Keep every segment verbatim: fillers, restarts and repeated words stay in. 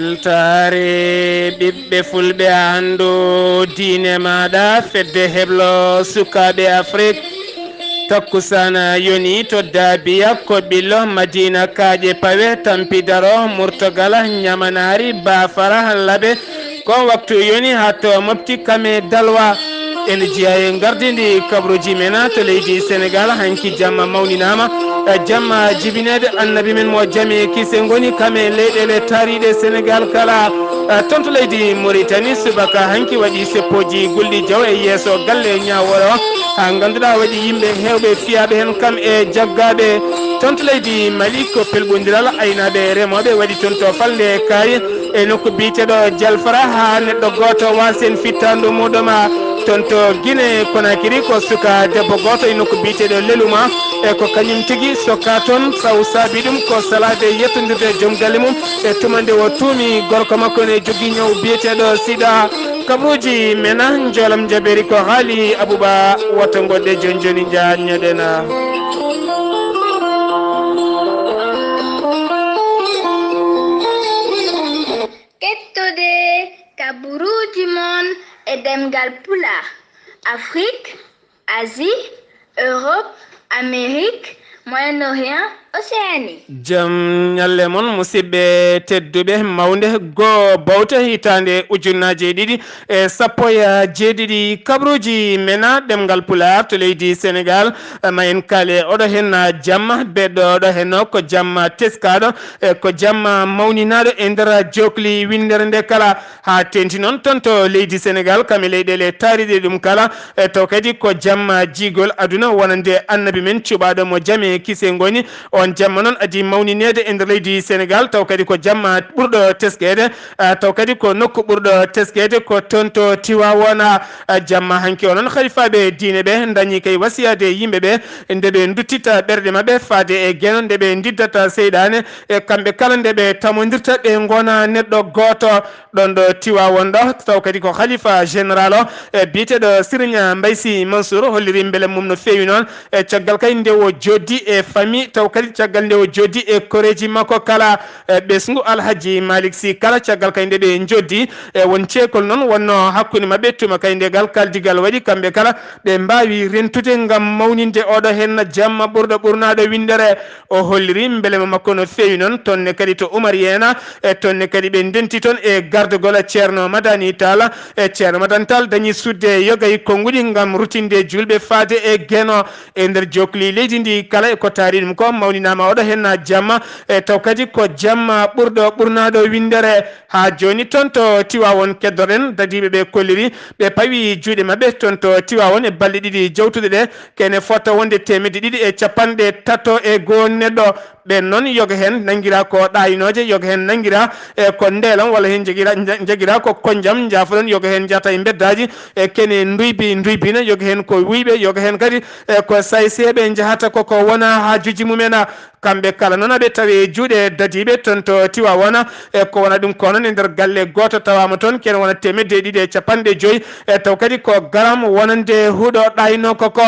Weltaare ɓiɓɓe fulɓe, a anndu diine maaɗa, fedde heblo sukaaɓe Afrik. Takkusaan yoni to Daabiya, Koɓillo, Madiina, Kaaƴe Pawe, Tampi Daro, Murtogala, Ñamanaari, Baafara, Labe. Ko waktu yoni haa to Mopti, Kame, Dalwa. Ene jeyaa e gardindi kabruuji men to leydi Senegaal. Hanki jamma mawninaama, e jamma jibineede Annabi men mo jam e kise ngoni, kam e leyɗeele taariiɗe Senegaal kala. E, toon to leydi Moritani, subaka hanki waɗi seppooji gulɗi jaw e yeeso galle ñaawoore o, haa ngannduɗaa waɗi yimɓe heewɓe fiyaaɓe heen, kam e jaggaaɓe. Toon to leydi Mali, ko pelɓondiral aynaaɓe e remooɓe waɗi toon to falnde kaari e nokku biyeteeɗo Jalfara, haa neɗɗo gooto waas heen fittaandu muuɗum. Toon to Gine Konakiri, ko suka debbo gooto e nokku biyeteeɗo Leluma, e ko kañum tigi sokka toon, saw saabi ɗum ko salaade yettondirde joom galle mum e tuma nde o tuumi gorko makko ne jogii ñaw biyeteeɗo sida. Kabruuji mena, njoolam jabeeri ko haali Abuba, wata ngoɗɗe jooni jooni njaaññoɗen. Kettode kaburuuji mon e ɗemngal Pulaar, Afrik, Asie, Europe, Amérique, Moyen-Orient, Océanie. Jam ñalle mon, musidɓe tedduɓe, mawnde goo bawte hitaande ujunnaaje ɗiɗi e sappo e jeeɗiɗi. Kabruuji mena ɗemngal Pulaar to leydi Senegaal, ma en kaale oɗo heen jamma, beɗɗo oɗo heen o ko jamma teskaaɗo, e ko jamma mawninaaɗo e nder jookli winndere nde kala. Haa teeŋti noon toon to leydi Senegaal, kam e leyɗeele taariiɗe ɗum kala, e taw kadi ko jamma jiigol aduna wonande Annabi men cuɓaaɗo mo jam e kise ngoni. Oon jamma noon adii mawnineede e nder leydi Senegaal, taw kadi ko jamma ɓurɗo teskeede, a, taw kadi ko nokku ɓurɗo teskeede ko toon to Tiwaawoon. A, jamma hanki o noon, halifaaɓe diine ɓe ndañi kay wasiyaade yimɓe ɓe nde ɓe nduttita ɓerɗe maɓɓe faade e Geno, nde ɓe ndiddata seyɗaane, e kamɓe kala nde ɓe tamondirta ɓe ngona neɗɗo gooto. Ɗoon ɗo Tiwaawoon ɗo, taw kadi ko halifa général o, e biyeteeɗo Siriñ Mbay Si Mansuur holliri mbele mum no feewi noon, e caggal kay nde o jooɗdi e famille, taw kadi caggal nde o jooɗdi e koreeji makko kala, e ɓesngu Alhaji Malik Si kala, caggal kay nde ɓe njooɗdi, e won ceekol noon wonnoo hakkunde maɓɓe, tuma kay nde gal kaldigal waɗi, kamɓe kala ɓe mbaawi rentude ngam mawninde oɗo heen jamma ɓurɗo ɓurnaaɗo winndere. O holliri mbelema makko no feewi noon. Toon ne kadi to Umar Yeena, e toon ne kadi ɓe ndenti toon e gardagol Ceerno Madani Taal. E Ceerno Madani Taal dañi sudde yoga e konnguɗi ngam rutinde juulɓe faade e Geno. E nder jookli leydi ndi kala, e ko taari ɗum ko, mawninaama oɗo heen jamma, e taw kadi ko jamma ɓurɗo ɓurnaaɗo winndere. Haa jooni toon to Tiwaawoon keddoɗen, dadiiɓe ɓe kolliri, ɓe pawi juuɗe maɓɓe toon to Tiwaawoon e balɗe ɗiɗi jawtuɗe ɗe, kene fota wonde teemedde ɗiɗi e capanɗe tato e goo neɗɗo. Ɓeen noon, yoga heen nanngiraa ko ɗaaynooje, yoga heen nanngiraa, e, ko ndeelam, walla heen njagira, nja-, njagiraa ko konnjam, njaafoɗon, yoga heen njahata e mbeddaaji, e, kene nduybi, nduybiina, yoga heen ko wuyɓe, yoga heen kadi, e, ko sayseeɓe njahata ko, ko wona haajuuji mumen. Kamɓe kala noon aɓe tawi e juuɗe dadiiɓe toon to Tiwaawoon, e ko wona ɗum ko noon e nder galle gooto tawaama toon, kene wona teemedde e ɗiɗi e capanɗe joyi, e taw kadi ko garam wonande huɗo ɗaynoo ko ko.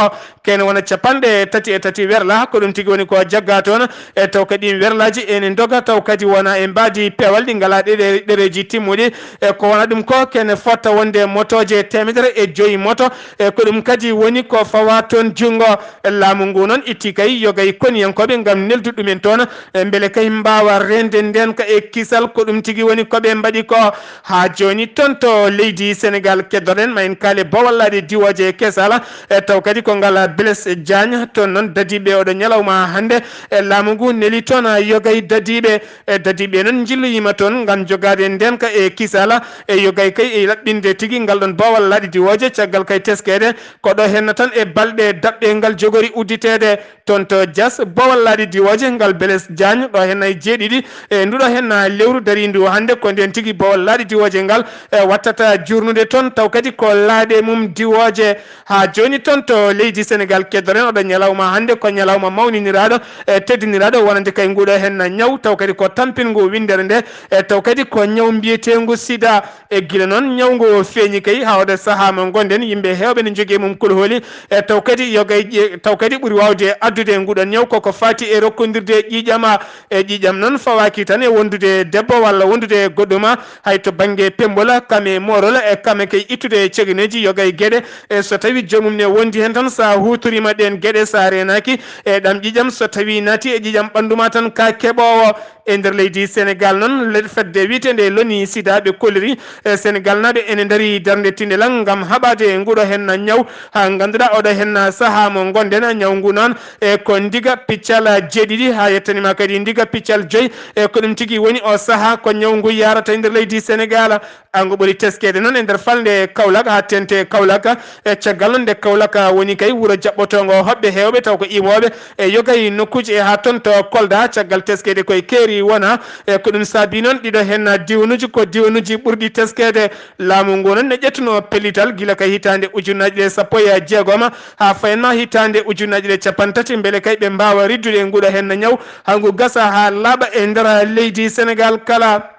Kene wona capanɗe tati e tati werla, ko ɗum tigi woni ko jagga toon. E taw kadi ɗiin werlaaji ene ndoga, taw kadi wona e mbaadi peewal, ɗi ngalaa ɗeɗe-, ɗereeji timmuɗi. E ko wona ɗum ko, kene fota wonde motooje teemedere e joyi moto. E ko ɗum kadi woni ko fawa toon junngo. Laamu ngu noon itti kay yogay koniyankooɓe ngam neldude ɗumen toon, e mbele kay mbaawa reende ndeenka e kisal. Ko ɗum tigi woni ko ɓe mbaɗi ko. Haa jooni toon to leydi Senegaal keddoɗen, ma en kaale Bowal Laaɗe Diwooje e Kesal, e taw kadi ko ngal Blaise Diagne. Toon noon dadiiɓe oɗo ñalawma hannde, e laamu ngu neli toon yogay dadiiɓe. E dadiiɓe noon njilloyiima toon ngam jogaade ndeenka e kisal, e yogay kay e laɓɓinde tigi ngal ɗoon Bowal Laaɗe Diwooje, caggal kay teskeede ko ɗo henna tan e balɗe daɓɓe ngal jogori udditeede. Toon to Diass, Bowal Laaɗe Diwooje ngal Blaise Diagne, ɗo henna e jeeɗiɗi e nduɗo henna lewru dariindu hannde, ko ndeen tigi Bowal Laaɗe Diwooje ngal, e, wattata juurnude toon, taw kadi ko laaɗe mum diwooje. Haa jooni toon to leydi Senegaal keddoɗen, oɗo ñalawma hannde ko ñalawma mawniniraaɗo, e, teddiniraaɗo wonande kay nguɗo henna ñaw, taw kadi ko tampingu winndere nde, e, taw kadi ko ñaw mbiyeteengu sida. E gila noon ñaw ngu feeñi kay, haa oɗo sahaa mo ngonɗen, yimɓe heewɓe ne njogii e mum kulhuli, e taw kadi yogay, e taw kadi ɓuri waawde addude nguɗon ñaw koko faati e rokkondirde ƴiiƴam. E ƴiiƴam noon fawaaki tan e wondude debbo walla wondude goɗɗum, hay to bannge pemmbol, kam e moorol, e kam e kay ittude cegeneeji yogay geɗe. E so tawii joomum ne wondi heen tan, so a huutoriima ɗeen geɗe, so a reenaaki e ɗam ƴiiƴam, so tawii naati e ƴiiƴam ɓanndu ma tan, ka keɓoowo. E nder leydi Senegaal noon, le-, fedde wiyeteende Loni Sida ɓe koliri, e Senegaalnaaɓe ene ndarii darnde tindel ngam haɓaade nguɗo heen ñaw, haa ngannduɗaa oɗo heen sahaa mo ngonɗen, ñaw ngu noon e ko ndiga piccal jeeɗiɗi haa yettaniima kadi ndiga piccal joyi. E ko ɗum tigi woni o sahaa ko ñaw ngu yaarata e nder leydi Senegaal. Haa ngu ɓuri teskeede noon e nder falnde Kaolack haa teeŋti Kaolack. E caggal noon nde Kaolack woni kay wuro jaɓɓotoongo hoɓɓe heewɓe taw ko iwooɓe e yogay nokkuuji e haa toon to Kolda, caggal teskeede koye keeri wona. E ko ɗum saabii noon ɗiɗo heen diiwanuuji ko diiwanuuji ɓurɗi teskeede. Laamu ngu noon ne ƴettuno pellital gila ka hitaande ujunnaaje ɗe sappo e jeegom haa fayanma hitaande ujunnaaje ɗe cappanɗe tati, mbele kay ɓe mbaawa riddude nguɗo heen ñaw haa ngu gasa haa laaɓa e nder leydi Senegaal kala.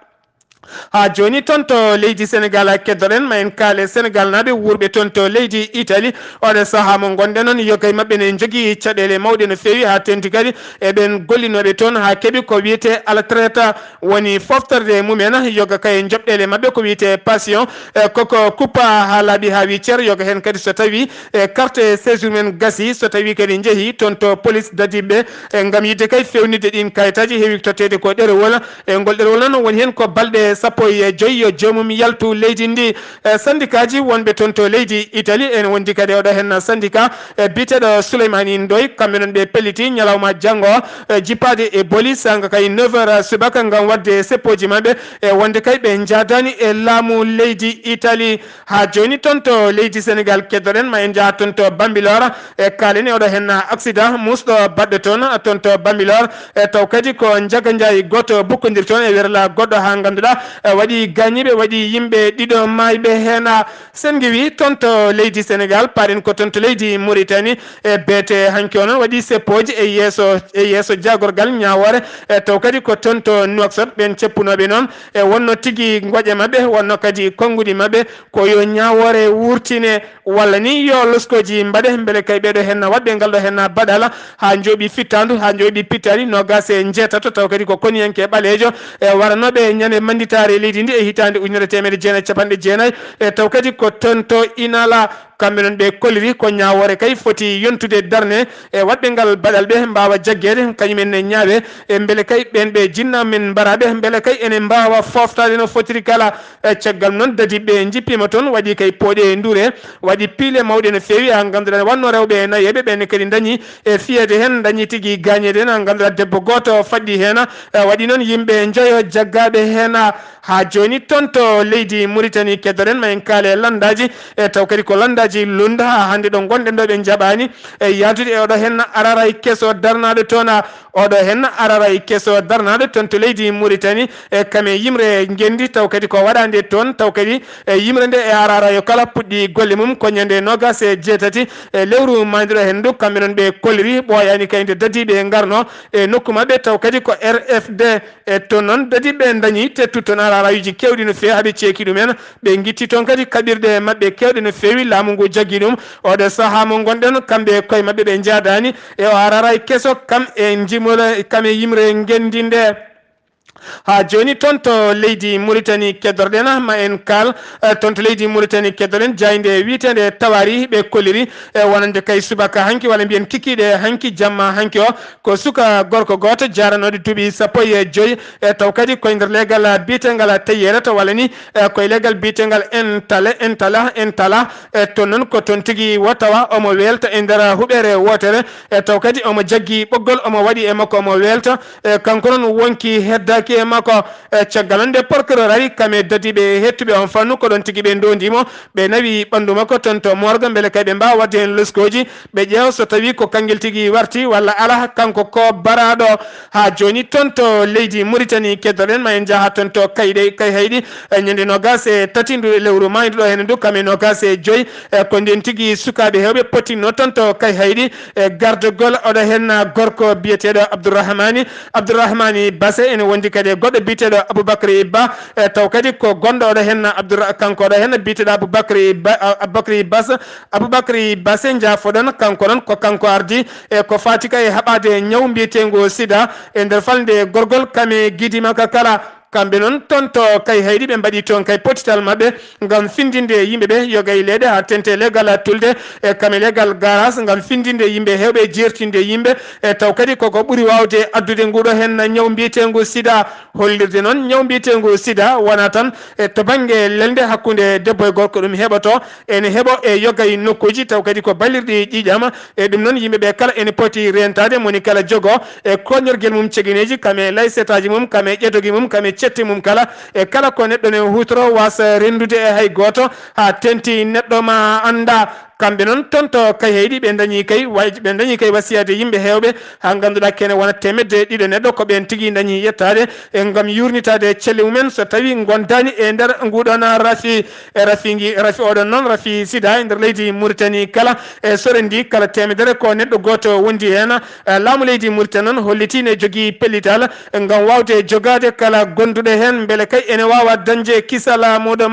Haa jooni toon to leydi Senegaal, keddoɗen ma en kaale Senegaalnaaɓe wuurɓe toon to leydi Itali. Oɗo sahaa mo ngonɗen noon, yoga e maɓɓe ne njogii caɗeele mawɗe no feewi, haa teeŋti kadi e ɓeen gollinooɓe toon haa keɓi ko wiyetee altraita, woni foftorde mumen, yoga kay njoɓɗeele maɓɓe ko wiyetee passion, e koko kuppa haa laaɓi haa wii cer, yoga heen kadi so tawii e carte séjour men gasii, so tawii kadi njehii toon to police dadiiɓe e ngam yiɗde kay feewnitde ɗiin kayitaaji, heewi totteede ko ɗerewol. E ngol ɗerewol noon woni heen ko balɗe sappo e joy yo joomum yaltu leydi ndi. E sandikaaji wonɓe toon to leydi Itali ene wondi kadi oɗo heen sandika e biyeteeɗo Souleymani Ndoy, kamɓe noon ɓe pelliti ñalawma janngo e jippaade e boli sanga kay neuf heures subaka ngam waɗde seppooji maɓɓe e wonde kay ɓe njaadaani e laamu leydi Itali. Haa jooni toon to leydi Senegaal keddoɗen ma en njaha toon to Bambilor e kaalen e oɗo heen accident muusɗo baɗɗo toon, toon to Bambilor. E taw kadi ko Njaga Njaay gooto bukkondir toon e werla goɗɗo haa ngannduɗaa e waɗi gaañiiɓe, waɗi yimɓe ɗiɗo maayɓe heen. Sen ngiwi toon to leydi Senegaal, paaɗen ko toon to leydi Mauritanie. E beete hanki o noon waɗi seppooji e yeeso, e yeeso jaagorgal ñaawoore. E taw kadi ko toon to Nouakchott ɓeen ceppunooɓe noon e wonno tigi ngoƴe maɓɓe, wonno kadi konnguɗi maɓɓe ko yo ñaawoore wurtine walla ni yo loskooji mbaɗe, mbele kay ɓeeɗo heen waɗɓe ngal ɗo heen baɗala haa njooɓi fittaandu, haa njooɓi pittaali noogaas e njeetato, taw kadi ko koniyanke ɓaleejo e waranooɓe ñande mannditaare leydi ndi e hitaande ujunere teemedde jeenayi capanɗe jeenayi. E taw kadi ko toon to Inala, kamɓe noon ɓe koliri ko ñaawoore kay foti yontude darne e waɗɓe ngal baɗal ɓe mbaawa jaggeede, kañum en ne ñaawe e mbele kay ɓeen ɓe jinnaa men mbaraaɓe, mbele kay ene mbaawa fooftaade no fotiri kala. E caggal noon dadiiɓe ɓe njippiima toon, waɗi kay pooɗe nduure, waɗi piile mawɗe no feewi, haa ngannduɗaa wonno rewɓe e nayeeɓe ɓeen kadi ndañi e fiyeede heen, ndañi tigi gaañeede heen, haa ngannduɗaa debbo gooto faɗɗi heen. E waɗi noon yimɓe njoyo jaggaaɓe heen. Haa jooni toon to leydi Mauritanie keddoɗen ma en kaale lanndaaji, e taw kadi ko lanndaaji Lunda haa hannde ɗo ngonɗen ɗo ɓe njaɓaani e yahdude e oɗo heen araray keso darnaaɗo toon. Oɗo heen araray keso darnaaɗo toon to leydi Mauritanie e kam e yimre ngenndi, taw kadi ko waɗaande toon, taw kadi e yimre nde e araray kala puɗɗi golle mum ko ñande noogaas e jeetati e lewru maayduɗo heen ndu, kamɓe noon ɓe koliri ɓooyaani kay nde dadiiɓe ngarno e nokku maɓɓe, taw kadi ko R F D. E toon noon dadiiɓe ndañi tettu toon ararayuuji keewɗi no feewi, haa ɓe ceeki ɗum en, ɓe ngitti toon kadi kaɓirɗe maɓɓe keewɗe no feewi, laamu ngu jaggi ɗum. Oɗo sahaa mo ngonɗen, kamɓe koye maɓɓe ɓe njaadaani e o araray keso, kam e njimol, kam e yimre ngenndi nde. Haa jooni toon to leydi Mauritanie keddorɗen, ma en kaal, eh, toon to leydi Mauritanie keddorɗen, jaaynde wiyeteende Tawari ɓe koliri, eh, wonande kay subaka hanki, walla mbiyen kikiiɗe hanki, jamma hanki o, ko suka gorko gooto jaaranooɗo duuɓi sappo e joy, e taw kadi koye nder leegal biyetengal Teyere to walla ni, e koye leegal biyetengal Entale, Entala, Entala, e toon noon ko toon tigi wo tawa omo weelta e nder huɓeere wootere, e taw kadi omo jaggi ɓoggol omo waɗi e makko omo weelta, e kanko noon wonki heddaaki e makko. E caggal noon nde procureur ari kam e dadiiɓe heɗtuɓe on fannu ko ɗoon tigi ɓe ndoondi mo, ɓe nawi ɓanndu makko toon to morgue mbele kay ɓe mbaawa waɗde heen loskooji. Ɓe ƴeewa so tawii ko kanngel tigi warti walla alaa, kanko ko baraaɗo. Haa jooni toon to leydi Mauritanie keddoɗen ma en njaha toon to Kayɗe, Kayhayɗi, e ñande noogaas e tati ndu lewru maayduɗo heen ndu kam e noogaas e joy, e ko ndeen tigi sukaaɓe heewɓe pottinno toon to Kayhayɗi e gardagol oɗo heen gorko biyeteeɗo Abdourahmani, Abdourahmani Base ene wondi Kadi goɗɗo biyeteeɗo Aboubacry Ba, e taw kadi ko gonɗo oɗo henna Abdoura, kanko oɗo henna biyeteeɗo Aboubacry Ba, Aboubacry Bas, Aboubacry Bas, e njaafoɗon, kanko noon ko kanko ardi e ko faati ka e haɓaade ñaw mbiyeteengo sida e nder falnde gorgol kame giidi makka kala. Kamɓe noon toon to Kay Hayɗi ɓe mbaɗi toon kay potital maɓɓe ngam findinde yimɓe ɓe yoga e leeɗe haa tente leegal tulde e kame leegal garas ngam findinde yimɓe heewɓe jeertinde yimɓe e taw kadi koko ɓuri waawde addude nguɗo heen ñaw mbiyeteengo sida. Hollirde noon ñaw mbiyeteengo sida wona tan e to bannge lelnde hakkunde debbo e gorko ɗum heɓoto ene heɓo e yoga e nokkuuji taw kadi ko ballirɗi ƴiiƴam. E ɗum noon yimɓe ɓe kala ene poti rentaade moni kala jogo e koñorgel mum cegineeji kame laysetaji mum kame ƴettogi mum kame cetti mum kala e kala ko neɗɗo ne hutoro wasa rendude e hay gooto haa tenti neɗɗo ma annda. Kamɓe noon toon to Kay Hayɗi ɓe dañi kay way-, ɓe dañi kay wasiyade yimɓe heewɓe haa ngannduɗaa kene wona teemedde ɗiɗo neɗɗo ko ɓeen tigi dañi yettaade e ngam yuurnitaade celle mumen so tawi ngondaani e nder nguɗon rafi. E rafi ngi, rafi oɗon noon, rafi sida e nder leydi Mauritanie kala e sore ndi kala teemedere ko neɗɗo gooto wondi heen. E laamu leydi Mauritanie noon hollitii ne jogii pellital ngam waawde jogaade kala gonduɗo heen mbele kay ene waawa dañde kisal muɗum.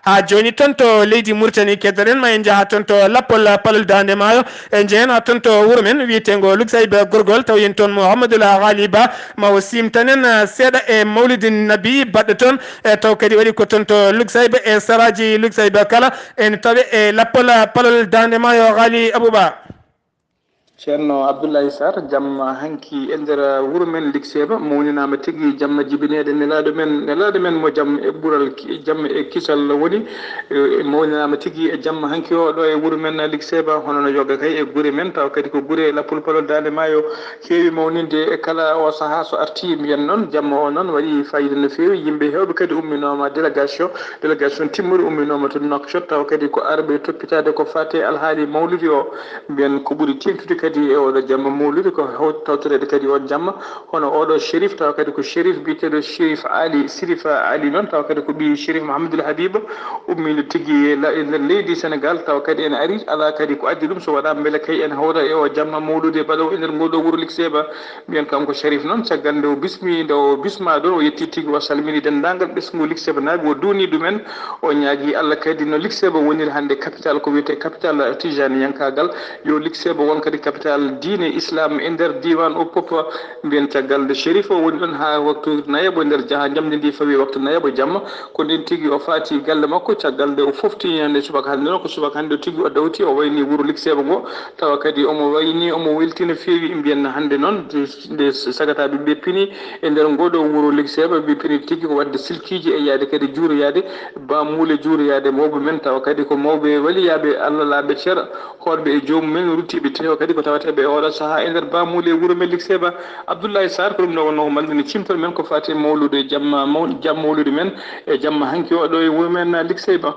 Haa jooni toon to leydi Mauritanie keddoɗen ma en njaha toon to lappol palol Daande Maayo, e njehen haa toon to wuro men wiyeteengo Luksayba Gorgol taw yen toon Mouhamadoul Ghali Ba ma o siimtanen seeɗa e mawlidi nabi baɗɗo toon. E taw kadi waɗi ko toon to Luksayba e saraaji Luksayba kala ene tawe e lappol palol Daande Maayo Ghali Abouba. Ceerno Abdoulaye Sarr, jamma hanki e nder wuro men Likseeba mawninaama tigi, jamma jibineede nelaaɗo men, nelaaɗo men mo jam e ɓural ki-, jam e kisal woni. E, mawninaama tigi e jamma hanki o ɗo e wuro men Likseeba, hono no yoga kay e gure men, tawa kadi ko gure Lappol Palol Daande Maayo, heewi mawninde e kala o sahaa so artii. Mbiyen noon, jamma o noon waɗi faayiida no feewi, yimɓe heewɓe kadi umminooma, délégation, délégation timmuɗo umminooma to Nouakchott, tawa kadi ko arɓe toppitaade ko faati e alhaali mawlidi o. Mbiyen ko ɓuri teeŋtude kadi e oɗo jamma mawlude ko hew-, tawtoreede kadi on jamma, hono oɗo Cherif, tawa kadi ko Cherif biyeteeɗo Cherif Ali, Sirif Ali noon, tawa kadi ko ɓii Cherif Mouhamadoul Habib, ummiiɗo tigi e la-, e nder leydi Senegal, tawa kadi ene ari, alaa kadi ko addi ɗum so wonaa mbele kay ene hawra e o jamma mawlude baɗoowo e nder ngoo ɗoo wuro Likseeba. Mbiyen kanko Cherif noon, caggal nde o bismi, nde o bismaa ɗoon, o yetti tigi, o salmini denndaangal ɓesngu Likseebanaaɓe, o duuni ɗumen, o ñaagii Allah kadi no Likseeba woniri hannde capital, ko wiyetee capital tijaniyankaagal, yo Likseeba won kadi capital diine Islam e nder diiwaan o fof. Mbiyen caggal nde Cherif o woni ɗoon haa waktu nayaɓo nder jaha njamndi ndi fawi waktu nayaɓo jamma, ko ndeen tigi o faati galle makko, caggal nde o fofti ñande subaka hannde noon, ko subaka hannde o tigi o dawti, o wayni wuro Likseeba ngo, tawa kadi omo wayni, omo welti no feewi. Mbiyen hannde noon, nde sagataaɓe ɓe pini e nder ngoo ɗoo wuro Likseeba, ɓe pini tigi ko waɗde silkiiji e yahde kadi juuroyaade, baamuule juuroyaade mawɓe men, tawa kadi ko mawɓe waliyaaɓe, allalaaɓe, ceer-, hoolɓe e joomum en, ruttiiɓe teewa kadi ko tawateeɓe e oɗo sahaa e nder baamuule e wuro men Likseeba. Abdoulaye Sarr, ko ɗum ɗoo wonnoo ko mbaɗ-mi cimtol men ko faati e mawlude jamma maw-, jam mawlude men e jamma hanki o ɗo e wuro men Likseeba.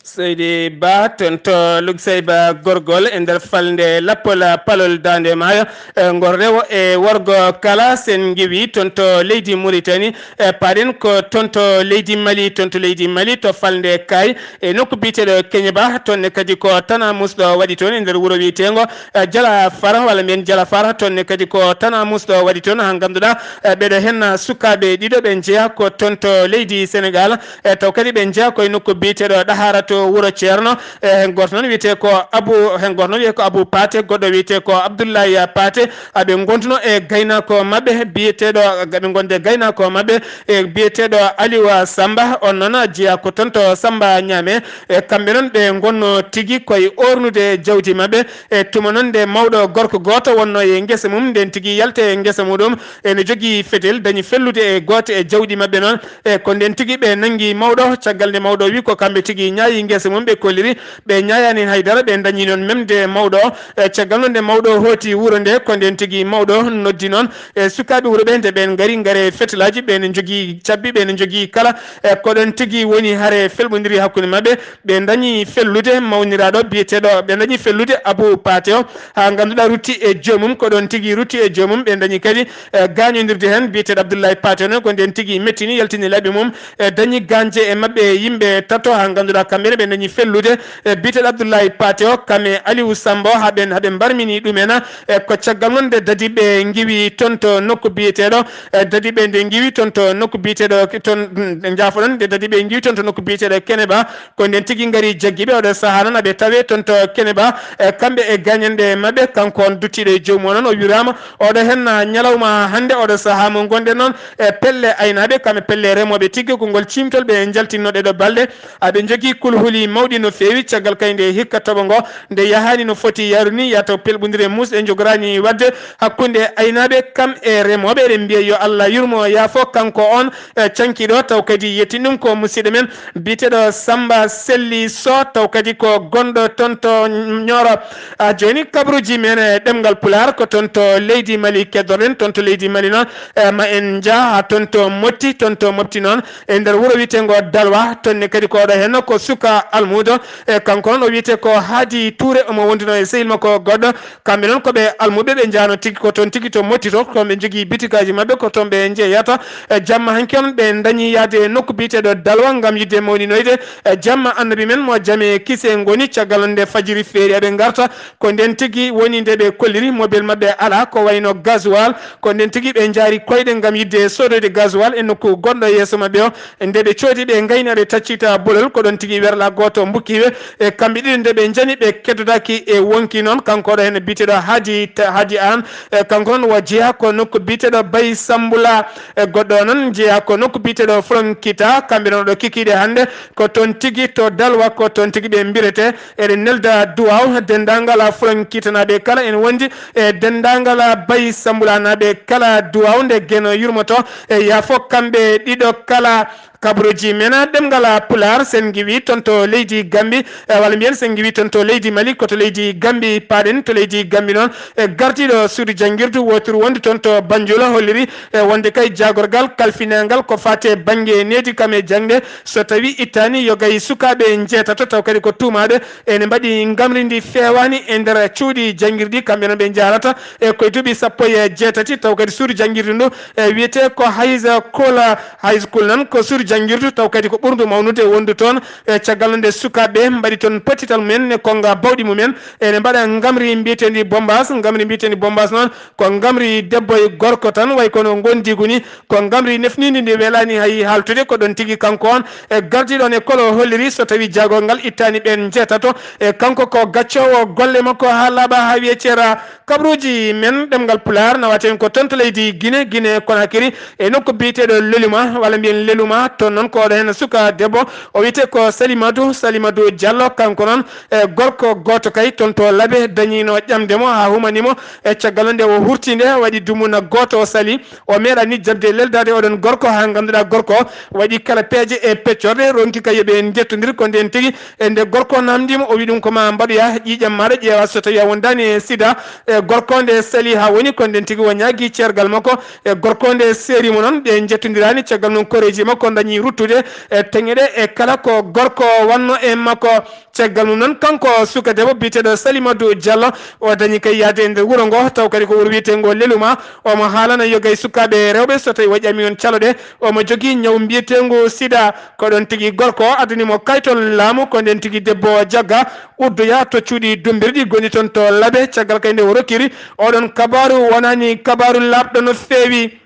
Seydi Ba, toon to Luksayba Gorgol, e nder falnde Lappol Palol Daande Maayo, e ngol rewo e worgo kala, sen ngiwi toon to leydi Mauritanie, e paɗen ko toon to leydi Mali, toon to leydi Mali, to falnde Kaay, e nokku biyeteeɗo Keñeba, toon ne kadi ko tana musɗo waɗi toon e nder wuro wiyeteengo, e Jala Fara, walla mbiyen Jala Fara, toon ne kadi ko tana musɗo waɗi toon, haa ngannduɗaa, e ɓeɗo heen sukaaɓe ɗiɗo ɓe njeyaa ko toon to leydi Senegal, e taw kadi ɓe njeyaa koye nokku biyeteeɗo Ɗahara to wuro Ceerno. E heen gooto noon wiyetee ko Abu, heen gooto noon wiyetee ko Abu Paate, goɗɗo wiyetee ko Abdullahi Paate. Aɓe ngonduno e gaynaako maɓɓe biyeteeɗo, aɓe ngonde gaynaako maɓɓe e biyeteeɗo Aliwa Samba. On noon jeyaa ko toon to Samba Ñaame. E kamɓe noon ɓe ngonno tigi koye oornude jawdi maɓɓe. E tuma noon nde mawɗo gorko gooto wonnoo e ngesa mum, ndeen tigi yalti e ngesa muɗum, ene jogii fetel, dañi fellude e gooto e jawɗi maɓɓe noon. E ko ndeen tigi ɓe nanngi mawɗo, caggal nde mawɗo wi ko kamɓe tigi ñaayi ngesa mum, ɓe kolliri, ɓe ñaayaani hay dara, ɓe dañi noon memde mawɗo. E caggal noon nde mawɗo hooti wuro nde, ko ndeen tigi mawɗo noddi noon e sukaaɓe wuro ɓe, nde ɓeen ngari, ngare fetelaaji, ɓe ne njogii cabbi, ɓe ne njogii kala. E ko ɗoon tigi woni hare felɓondiri hakkunde maɓɓe, ɓe dañi fellude mawniraaɗo biyeteeɗo, ɓe dañi fellude Abu Paate o, haa ngannduɗaa rutti e joomum, ko ɗoon tigi rutti e joomum, ɓe dañi kadi, e, gaañondirde heen, biyeteeɗo Abdullahi Paate o noon, ko ndeen tigi mettini, yaltini laɓi mum, e, dañi gaañde e maɓɓe yimɓe tato, haa ngannduɗaa kamɓe ɓe dañi fellude e biyeteeɗo Abdoulaye Paté o, kam e Aliou Samba o, haɓe, haɓe mbarmini ɗumen. E ko caggal noon nde dadiɓe ngiwi toon to nokku biyeteeɗo, e dadiɓe nde ngiwi toon to nokku biyeteeɗo toon, mm, njaafoɗon, nde dadiɓe ngiwi toon to nokku biyeteeɗo Keneba, ko ndeen tigi ngari jaggi ɓe. Oɗo sahaa noon aɓe tawe toon to Keneba, e kamɓe e gañanɗe maɓɓe, kanko on duttiiɗo e joomum o noon, o wiraama oɗo heen ñalawma hannde, oɗo sahaa mo ngonɗen noon e pelle aynaaɓe, kam e pelle remooɓe tigi, ko ngol ciimtol ɓe njaltinno ɗeɗo balɗe. Aɓe njogii kulhuli mawɗi no feewi, caggal kay nde hikka toɓo ngo nde yahaani no foti yahrude ni, yataw pelɓondire muusɗe njogoraani waɗde hakkunde aynaaɓe kam e remooɓe. Eɗen mbiya yo Allah yurmo yaafo kanko on, e, cankiiɗo, taw kadi yettin ɗum ko musidɗo men biyeteeɗo Samba Selli Soh, taw kadi ko gonɗo toon to Nioro. A, jooni kabaruuji men e ɗemngal Pulaar ko toon to leydi Mali keddorɗen, toon to leydi Mali noon, e, ma en njah haa toon to Motti, toon to Mopti noon, e nder wuro wiyeteengo Dalwa, toon ne kadi ko oɗo heen ko suka almuudo, e, kanko noon o wiyetee ko Haadi Tuure, omo wonduno e sehil makko goɗɗo. Kamɓe noon ko ɓe almuɓe, ɓe njahno tigi ko toon tigi to Motti to, ko toon ɓe njogii bitikaaji maɓɓe, ko toon ɓe njeyata. E, jamma hanki on ɓe dañi yahde e nokku biyeteeɗo Dalwa ngam yiɗde mawninoyde, e, jamma Annabi men mo jam e kise ngoni. Caggal nde fajiri feeri aɓe ngarta, ko ndeen tigi woni nde ɓe kolliri mobel maɓɓe alaa, ko wayno gasoil, ko ndeen tigi ɓe njaari koyɗe ngam yiɗde soodoyde gasoil e nokku gonɗo yeeso maɓɓe o. Nde ɓe coodi, ɓe ngayni, ɓe taccita bolol, ko ɗoon tigi werla gooto mbukki ɓe. E kamɓe ɗiɗo nde ɓe njani, ɓe keddodaaki e wonki noon. Kanko oɗo heen biyeteeɗo Haadi, Haadi Aan, e kanko noon o jeyaa ko nokku biyeteeɗo Bay Sambula. E goɗɗo noon jeyaa ko nokku biyeteeɗo Folonkita. Kamɓe noon oɗo kikiiɗe hannde ko toon tigi to Dalwa, ko toon tigi ɓe mbirete. Eɗen nelda duwaaw denndaangal Folonkittanaaɓe kala, ene wondi e denndaangal Bay Sambulanaaɓe kala duwaaw nde Geno yurmoto. E yaafo kamɓe ɗiɗo kala. Kabaruuji men ɗemngal Pulaar, sen ngiwi toon to leydi Gambi, e walla mbiyen sen ngiwi toon to leydi Mali, ko to leydi Gambi paaɗen. To leydi Gambi noon, e gardiiɗo suudu janngirdu wooturu wondu toon to Banjul holliri e wonde kay jaagorgal kalfinaangal ko faati e bannge needi kam e jaŋde, so tawii ittaani yogay sukaaɓe njeetato, taw kadi ko tuumaaɓe ene mbaɗi ngamri ndi feewaani e nder cuuɗi janngirɗi, kamɓe noon ɓe njaarata e koye duuɓi sappo e jeetati, taw kadi suudu janngirdu ndu e wiyetee ko High School. High School noon ko suudu janngirdu, taw kadi ko ɓurndu mawnude wondu toon. E caggal nde sukaaɓe mbaɗi toon pottital mumen e konnga bawɗi mumen, ene mbaɗa ngamri mbiyeteendi bombas. Ngamri mbiyeteendi bombas noon ko ngamri debbo e gorko tan, way kono ngondiigu ni. Ko ngamri nefniindi, ndi welaani hay haaltude. Ko ɗoon tigi kanko on e gardiiɗo on e kolo holliri, so tawii jaagorgal ittaani ɓeen njeetato. E kanko ko gaccoowo golle makko haa laaɓa, haa wiyee ceera. Kabaruuji men ɗemngal Pulaar nawata en ko toon to leydi Gine, Gine Konakiri, e nokku biyeteeɗo Leluma, walla mbiyen Leluma. Toon noon ko oɗo heen suka debbo, o wiyetee ko Salimatu, Salimatu Diallo. Kanko noon e gorko gooto kay toon to Labe dañiino ƴamde mo haa humani mo. E caggal nde o hurti nde, waɗi dumuna gooto, o sali. O meeɗaani jaɓde leldaade oɗon gorko, haa ngannduɗaa gorko o waɗi kala peeje e peccorɗe, ronki kay yo ɓe njettondir. Ko ndeen tigi e nde gorko naamndii mo, o wiyi ɗum ko maa mbaɗoyaa ƴiiƴam maaɗa, ƴeewaa so tawii a wondaani e sida. E gorko nde sali haa woni, ko ndeen tigi o ñaagii ceergal makko. E gorko nde seeri mo noon, ɓe njettondiraani. Caggal noon koreeji makko dañi ruttude e teŋe ɗe e kala ko gorko wanno e makko. Caggal mum noon, kanko suka debbo biyeteeɗo Salimatu Diallo, o dañi kay yahde e nder wuro ngo, taw kadi ko wuro wiyeteengo Leluma. Omo haalana yogay sukaaɓe rewɓe, so tawii o ƴami on caloɗe, omo jogii ñaw mbiyeteengu sida. Ko ɗoon tigi gorko o addani mo kaytol laamu, ko ndeen tigi debbo o jagga, uddoya to cuuɗi Dummbirɗi gonɗi toon to Labe. Caggal kay nde o rokkiri oɗon kabaaru, wonaani kabaaru laaɓɗo no feewi.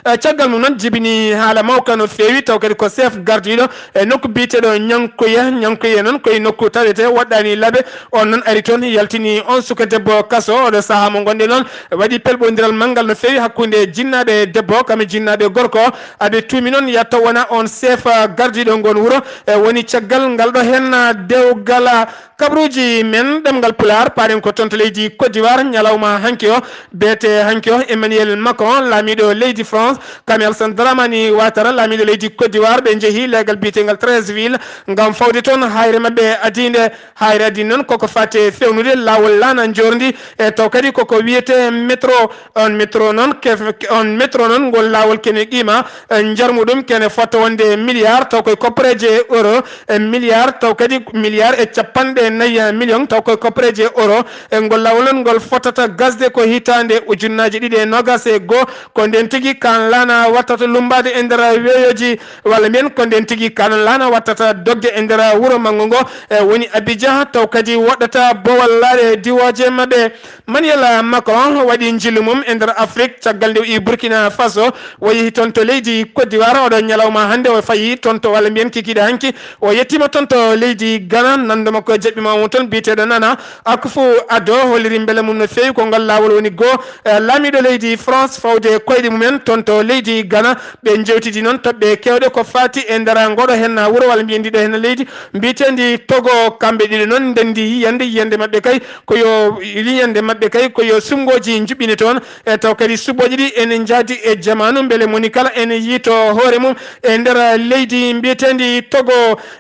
Eh, caggal mum noon, jibini haala mawka no feewi, taw kadi ko chef gardiiɗo e nokku biyeteeɗo Ñankuye. Ñankuye noon ko e nokku tawetee woɗɗaani Labe. On noon ari toon, yaltini on suka debbo kaso. Oɗo sahaa mo ngonɗen noon, waɗi pelɓondiral manngal no feewi hakkunde jinnaaɓe debbo kam e jinnaaɓe gorko. Aɓe tuumi noon yataw wona on chef gardiiɗo ngoon wuro. E woni caggal ngal ɗo heen dewgal. Kabaruuji men ɗemngal Pulaar, paaɗen ko toon to leydi Côte d'Ivoire. Ñalawma hanki o, beete hanki o, Emmanuel Macron, laamiiɗo leydi France, kam e Alassane Dramane Ouattara, laamiiɗo leydi Côte d'Ivoire, ɓe njehi leegal biyeteengal Treichville ngam fawde toon haayre maɓɓe adiinde. Haayre adiinde noon koko faati e fewnude laawol laana njoorndi, e taw kadi koko wiyetee métro. On métro noon, kef-, on métro noon, ngol laawol kene qiima, eh, njarmu ɗum kene fota wonde milliard, taw koye koppareeje euro, eh, milliard, taw kadi milliard e capanɗe nayi million, taw koye koppareeje euro. E ngol laawol noon, ngol fotata gasde ko hitaande ujunnaaji ɗiɗi e noogas e goo. Ko ndeen tigi Kan laana wattata lummbaade e nder weeyooji, walla mbiyen ko ndeen tigi kan laana wattata dogde e nder wuro manngo ngo, e woni Abidjan, taw kadi woɗɗata boowal laaɗe diwooje maɓɓe. Manuel Macron waɗi njillu mum e nder Afrik, caggal nde o iwi Burkina Faso, o yehi toon to leydi Côte d'Ivoire. Oɗo ñalawma hannde o fayi toon to, walla mbiyen kikiiɗe hanki, o yettiima toon to leydi Ghana. Nanndo makko e jaɓɓiima mo toon, biyeteeɗo Nana Akufo-Addo, holliri mbele mum no feewi ko ngal laawol woni goo, eh, laamiiɗo leydi France fawde koyɗe mumen toon to leydi Ghana. Ɓe njeewtidi noon toɓɓe keewɗe ko faati e nder ngooɗo heen wuro, walla mbiyen ndiɗo heen leydi mbiyeteendi Togo. Kamɓe ɗiɗo noon ndenndi yiyannde, yiyannde maɓɓe kay ko yo, yiyannde maɓɓe kay ko yo suɓngooji njuɓɓine toon, e taw kadi suɓngooji ɗi ene njaadi e jamaanu, mbele moni kala ene yiytoo hoore mum e nder leydi mbiyeteendi Togo.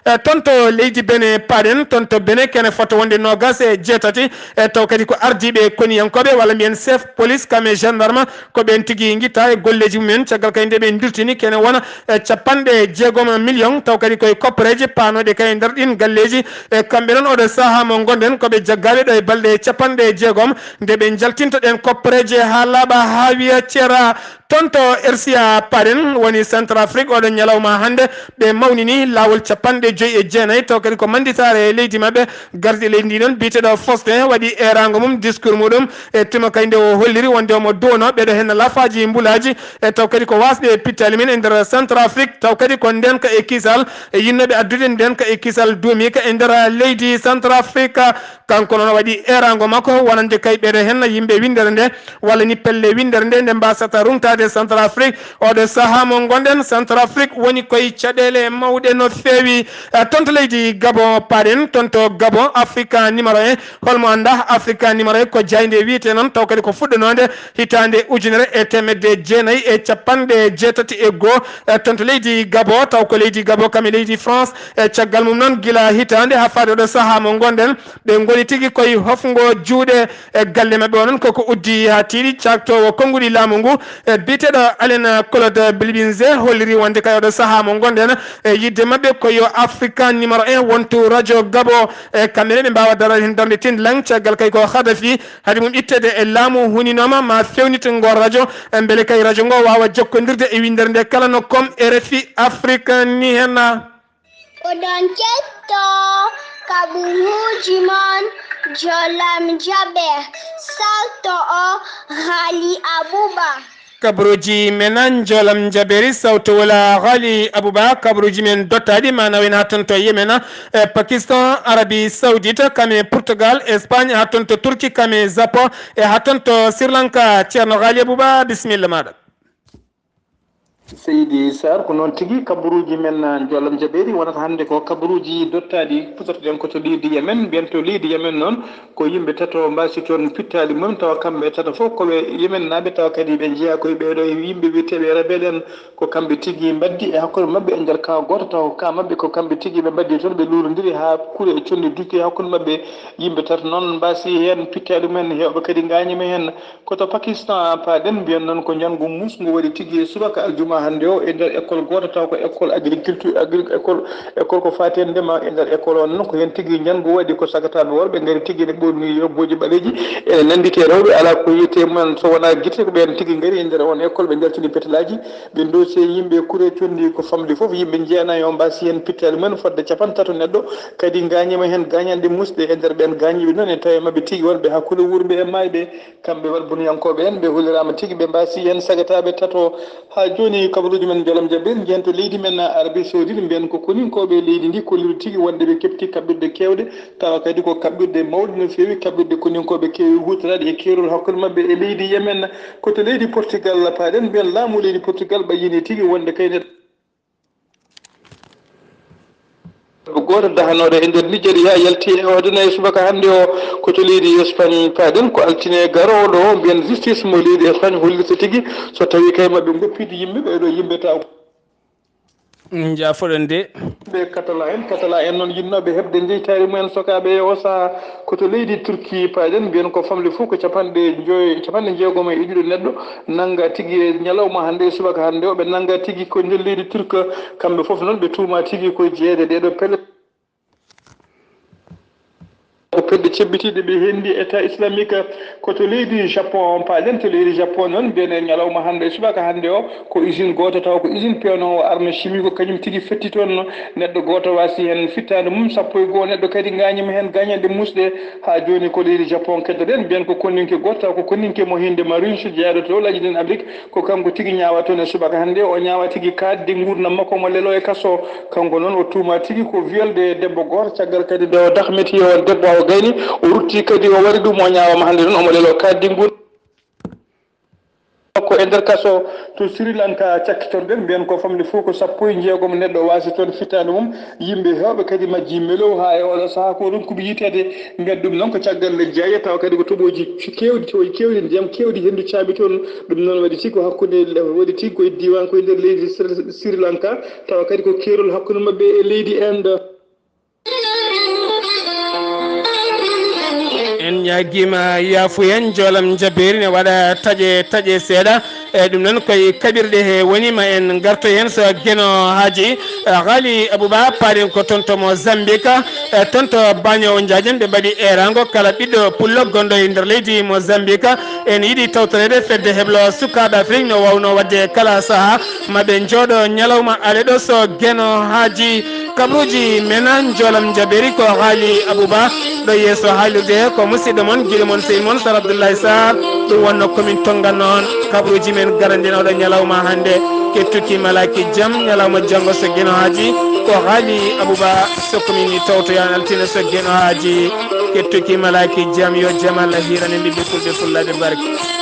E toon to leydi Benin paaɗen, toon to Benin kene fota wonde noogaas e jeetati, e taw kadi ko ardiiɓe koniyankooɓe, walla mbiyen chef police kam e gendarme, ko ɓeen tigi ngitta e golleeji mumen, caggal kadi nde ɓe ndurtini kene wona e capanɗe jeegom million, taw kadi koye koppareeje paanooɗe kay e nder ɗiin galleeji. E kamɓe noon, oɗo sahaa mo ngonɗen, ko ɓe jaggaaɓe ɗo e balɗe capanɗe jeegom, nde ɓe njaltinta ɗeen koppareeje haa laaɓa, haa wiya ceera. Toon to R C A paaɗen, woni Centrafrique, oɗo ñalawma hannde ɓe mawnini laawol capanɗe joyi e jeenayi, taw kadi ko mannditaare e leydi maɓɓe. Gardiiɗo leydi ndi noon, biyeteeɗo Faustin, waɗi eeraango mum, discours muɗum, e tuma kay nde o holliri wonde omo duwanoo ɓeɗo heen lafaaji mbulaaji, e taw kadi ko waasde e pittaali men e nder Centrafrique, taw kadi ko ndeenka e kisal, e yinnooɓe addude ndeenka e kisal duumiika e nder leydi Centrafrique. Kanko noon waɗi eeraango makko wonande kay ɓeɗo heen yimɓe winndere nde, walla ni pelle winndere nde, nde mbaasata ruŋtaade Centrafrique. Oɗo sahaa mo ngonɗen, Centrafrique woni koye caɗeele mawɗe no feewi. Eh, toon to leydi Gabon paaɗen, toon to Gabon, Africa numéro un. Holmo anndaa Africa numéro un ko jaaynde wiyetee noon, taw kadi ko fuɗɗanoonde hitaande ujunere e teemedde jeenayi e capanɗe jeetati e goo. Eh, toon to leydi Gabon, taw ko leydi Gabon kam e leydi France. Eh, caggal mum noon, gila hitaande haa faade oɗo sahaa mo ngonɗen, ɓe ngoni tigi koye hofngo juuɗe e galle maɓɓe o noon, koko uddi haa tiiɗi. Caaktoowo konnguɗi laamu ngu, e biyeteeɗo Alain Claude Bilibinze, holliri wonde kay oɗo sahaa mo ngonɗen, e yiɗde maɓɓe ko yo Africa numéro un wontu radio Gabon, e kamɓe ne ɓe mbaawa daraade heen darnde tindilang. Caggal kay ko Kadhafi haɗi mum itteede e laamu huninooma ma fewnit ngo radio, e mbele kay radio ngo waawa jokkondirde e winndere nde kala no com R F I Afrique ni heen. Oɗon kettoo kaɓuruuji mon, Jolam Jaber, sarto o Ghali Abuba. Kabaruuji men Jolam Jaberi, sawto wala Ghali Abuba, kabaruuji men dottaaɗi ma nawen haa toon to Yemen, e Pakistan, Arabie Saoudite, kame Portugal, Espagne, haa toon to Turki, kame Japon, e haa toon to Sri Lanka. Ceerno Ghali Abuba, bisimilla maaɗa. Seydi Sarr, ko noon tigi, kabaruuji men, ah, Jolam Jabeeri wonata hannde ko kabaruuji dottaaɗi, putortoɗen ko to leydi Yemen. Mbiyen to leydi Yemen noon, ko yimɓe tato mbaasi toon pittaali mum, tawa kamɓe tato fof ko ɓe Yemennaaɓe, tawa kadi ɓe njeyaa koye ɓeeɗo yimɓe wiyeteeɓe rebelle en, ko kamɓe tigi mbaddi e hakkunde maɓɓe e nder kaa gooto, tawa ko kaa maɓɓe ko kamɓe tigi ɓe mbaddi toon, ɓe luurondiri haa kure e conndi dukki e hakkunde maɓɓe. Yimɓe tato noon mbaasi heen pittaali mumen, heewɓe kadi ngaañiima heen. Ko to Pakistan paaɗen, mbiyen noon ko njanngu muus ngu waɗi tigi e subaka aljuma hannde o e nder école gooto, taw ko école agriculture, agri-, école, école ko faati e ndema. E nder école o noon ko heen tigi njanngu waɗi, ko sagataaɓe worɓe ngari tigi ne ɓorni yobbooji ɓaleeji, ene nannditi e rewɓe, alaa ko wiyetee mumen so wonaa gite, ko ɓeen tigi ngari e nder oon école, ɓe njaltini petelaaji, ɓe ndoosi e yimɓe kure conndi ko famɗi fof, yimɓe jeenayo mbaasi heen pittaali mumen fodde capanɗe tato neɗɗo, kadi ngaañiima heen gaañanɗe muusɗe. E nder ɓeen gaañiiɓe noon, ene tawi e maɓɓe tigi wonɓe hakkunde wuurɓe e maayɓe. Kamɓe walboniyankooɓe en, ɓe holliraama tigi, ɓe mbaasi heen sagataaɓe tato. Haa jooni, kabaruuji men Jolam Jabeeri, njehen to leydi men Arabie Saoudite, mbiyen ko koninkooɓe leydi ndi kolliri tigi wonde ɓe keɓti kaɓirɗe keewɗe, tawa kadi ko kaɓirɗe mawɗe no feewi, kaɓirɗe koninkooɓe keewi huutoraade e keerol hakkunde maɓɓe e leydi Yemen. Ko to leydi Portugal paaɗen, mbiyen laamu leydi Portugal ɓayyini tigi wonde kayne Gooto dahanooɗo e nder Nigeria yalti e o aduna e subaka hannde o. Ko to leydi Espagne paaɗen, ko altine garooɗo o, mbiyen justice mo leydi Espagne hollirta tigi so tawii kay maɓɓe ngoppidi yimɓe ɓeeɗo yimɓe taw. Njaafoɗon de. Ɓe Katala en, Katala en noon yinnooɓe heɓde jeytaari mumen sokaaɓe e o sahaa. Ko to leydi Turki paaɗen, mbiyen ko famɗi fof ko capanɗe joy, capanɗe jeegom e ɗiɗo neɗɗo nannga tigi e ñalawma hannde e subaka hannde o, ɓe nannga tigi ko nder leydi Turk. Kamɓe fof noon ɓe tuuma tigi ko jeeyde ɗeeɗo pelle. Ko Fedde cebbitiiɗe ɓe henndi État islamique ko to leydi Japon. Paaɗen to leydi Japon noon, mbiyen e ñalawma hannde e subaka hannde o, ko usine gooto taw ko usine peewnoowo arme chimique, ko kañum tigi fetti toon. Neɗɗo gooto waasi heen fittaandu mum, sappo e goo neɗɗo kadi ngaañiima heen gaañanɗe muusɗe. Haa jooni ko leydi Japon keddoɗen, mbiyen ko konninke gooto taw ko konninke mo hinnde Marinche jeyaaɗo to Leyɗe Amrik. Ko kanko tigi ñaawa toon e subaka hannde, o ñaawa tigi kaaɗdi nguurndam makko, omo leloo e kaso. Kanko noon o tuumaa tigi ko viol de debbo gooto, caggal kadi nde o dahmiti o debbo o gayni, o rutti kadi o wari ɗum, o ñaawaama hannde noon omo leloo kaaɗdi nguurndam makko e nder kaso. To Sri Lanka cakkitorɗen, mbiyen ko famɗi fof ko sappo e jeegom neɗɗo waasi toon fittaandu mum. Yimɓe heewɓe kadi majjii melo haa e oɗo sahaa ko ronkuɓe yiyteede. Mbiyen ɗum noon ko caggal nde jeeya tawa kadi ko toɓooji keewɗi, toɓooji keewɗi, ndiyam keewɗi henndu caabi toon. Ɗum noon waɗi tigi ko hakkunde, waɗi tigi ko e diiwaan, ko e nder leydi Sri, Sri Lanka, tawa kadi ko keerol hakkunde maɓɓe e leydi Inde. En ñaagiima yaafuya, njoolam njabeeri ne waɗa taƴe taƴe seeɗa. E ɗum noon koye kaɓirɗe he woni, ma en ngarto heen so Geno Haaji, e Haali Abuba, paaɗen ko toon to Mozambique, e toon to Baño Njaajen ɓe mbaɗi eeraango kala ɓiɗɗo pullo gonɗo e nder leydi Mozambique. En yiɗi tawtoreede fedde heblo sukaaɓe Afrik no waawno waɗde kala sahaa, ma ɓe njooɗo ñalawma alee ɗo so Geno Haaji. Kabruuji men, njoolam njabeeri ko Haali Abuba, ɗo yeeso haalirde ko musidɗo mon, giɗo mon, sehil mon, Sar Abdullahi Sar. Ɗum wonno ko min tonngan noon kabruuji men garande oɗo ñalawma hannde. Kettuki malaaki jam, ñalawma janngo so Geno Haaji, ko Haali Abuba, so ko min tawtoyaan altine so Geno Haaji. Kettuki malaaki jam, yo jam Allah hiiran en ɓiɓɓe fulɓe fullaaɓe barke.